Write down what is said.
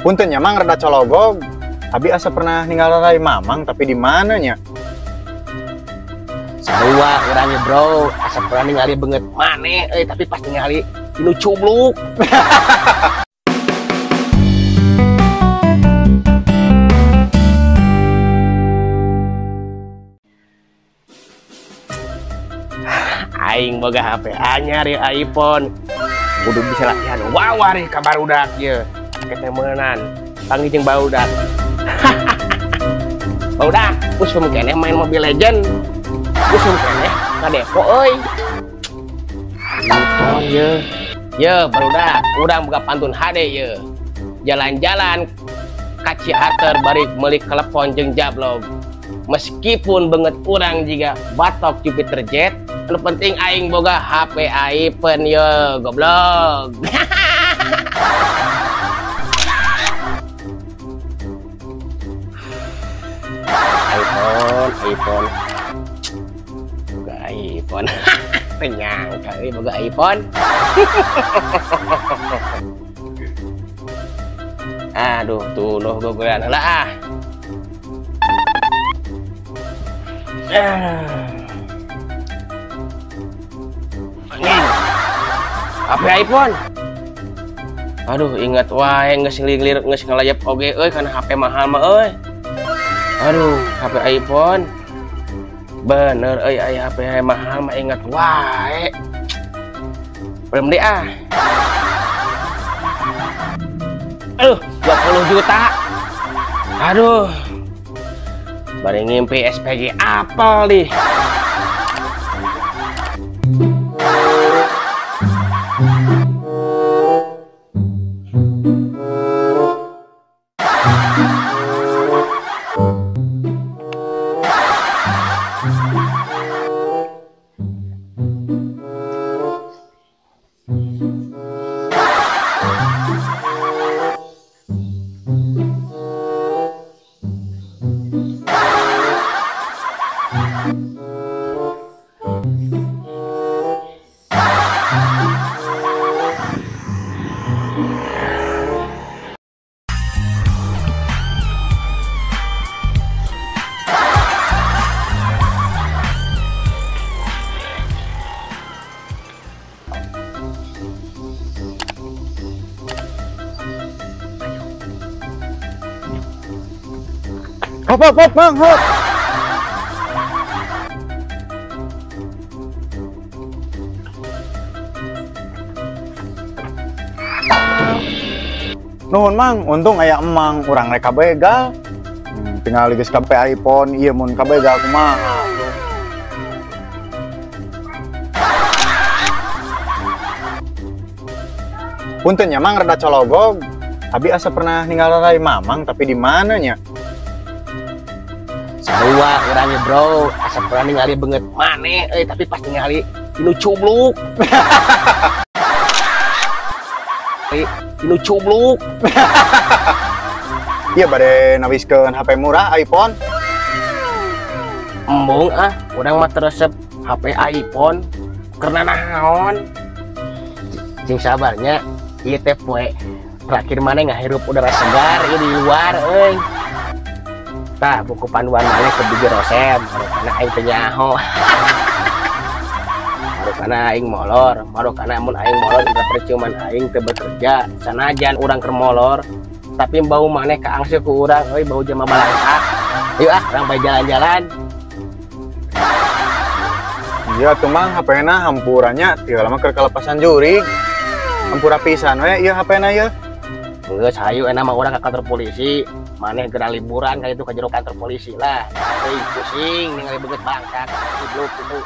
Punten nya Mang rada cologog. Abi asa pernah ninggal rai Mamang tapi di mana nya? Sarua urangnya bro, asa pernah ningali beungeut maneh euy tapi pas ningali nu cubluk. Aing boga HP anyar ya iPhone. Kudu bisa latihan wawarih ka barudak ye. Ketemenan panggih jeung barudak. Barudak, usum keneh main Mobile Legend. Usum keneh ka depo euy. Nonton ye. Ye barudak, urang boga pantun HD ye. Jalan-jalan ka Ciater bari meuli telepon jeung jablog. Meskipun beungeut urang jiga batok Jupiter Jet, anu penting aing boga HP iPhone ye, goblok. iPhone. Boga iPhone. Penyangka euy boga iPhone. Aduh, tunuh gogolan heula ah. HP iPhone. Aduh, ingat wae geus ngelilir geus ngalayap oge euy kana HP mahal mah euy. Aduh, HP iPhone. Bener euy aya HP mahal mah ingat wae. Belum deh ah. Aduh, 20 juta. Aduh. Bari ngimpi SPG apel nih. Hop hop hop Mang, hop. Nuhun Mang, untung aya emang urang rek kabegal. Tinggal geus ka iPhone ieu mun kabegal kumaha. Punten nya Mang rada cologog. Abi asa pernah ninggal rai Mamang tapi di mana nya? Sarua urangnya bro, asa pernah ningali beungeut maneh euy tapi pas ningali nu cubluk. Nu cubluk. Ieu bade nawiskeun HP murah iPhone. Embung ah, urang mah resep HP iPhone karena naon? Cing sabarnya ieu teh poe terakhir maneh ngahirup udara segar ieu di luar euy. Tah buku panduan maneh ke biji rosem, marukana aing teu nyaho. Marukana aing molor, marukana mun aing molor indra perciuman aing teu bekerja. Sanajan urang keur molor, tapi bau maneh kaangse ku urang euy bau jelema balangkak. Ayo ah, urang bae jalan-jalan. Iya tuh Mang, HP-na hampurannya teu lama keur kalepasan jurig. Hampura pisan we ieu HP-na ieu. Geus hayu enak mah urang ka kantor polisi. Maneh geura liburan kali itu ka jero kantor polisi lah. Euy pusing ningali beungeut bangsat, goblok gitu.